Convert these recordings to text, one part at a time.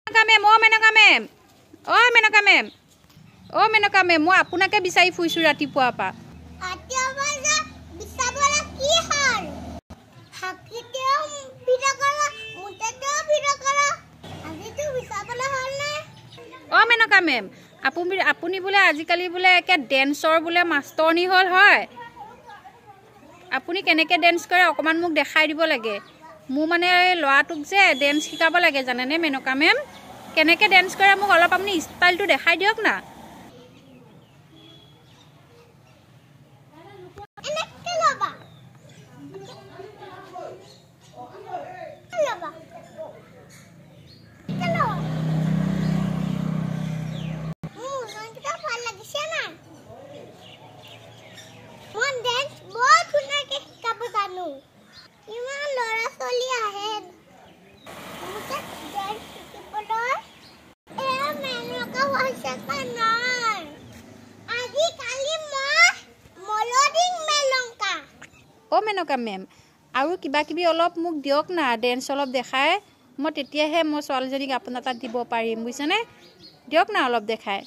Ma'am, অ' Menaka ma'am, অ' Menaka ma'am, অ' Menaka ma'am, মই আপোনাকে বিচাৰি ফুৰিছোঁ ৰাতিপুৱাৰ পৰা। অ' মেনকা মেম, আপুনি বোলে আজিকালি বোলে একে ডেন্সৰ বোলে মাষ্টৰণী হ'ল হয়? আপুনি কেনেকৈ ডেন্স কৰে অকণমান মোক দেখাই দিব লাগে। মোৰ মানে এই ল'ৰাটোক যে ডেন্স শিকাব লাগে জানেনে মেনকা মেম? কেনেকৈ ডেন্স কৰে মোক অলপ আপুনি ষ্টাইলটো দেখাই দিয়ক না। অ' মেনকা মেম, আৰু কিবা কিবি অলপ মোক দিয়ক না, ডেন্স অলপ দেখাই, মই তেতিয়াহে মই ছোৱালীজনীক আপোনাৰ তাত দিব পাৰিম, বুজিছেনে? দিয়ক না অলপ দেখাই।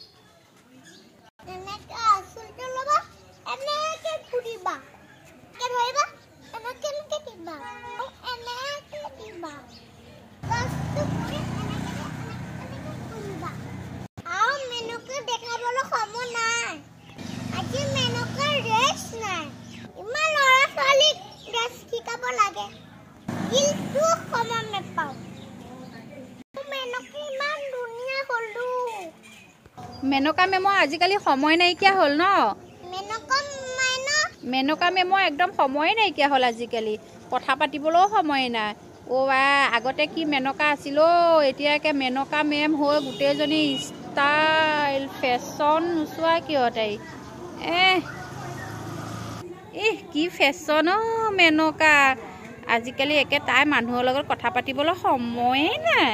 মেনকা মেমৰ আজিকালি সময় নাইকিয়া হ'ল ন? মেনকা মেমৰ একদম সময়ে নাইকিয়া হ'ল আজিকালি, কথা পাতিবলৈও সময় নাই। অ' আই, আগতে কি মেনকা আছিল অ', এতিয়া একে মেনকা মেম হৈ গোটেইজনী ষ্টাইল ফেশ্বন নোচোৱা কিয় তাই? এহ ইহ কি ফেশ্বন অ' মেনকা, আজিকালি একে তাই মানুহৰ লগত কথা পাতিবলৈ সময়ে নাই।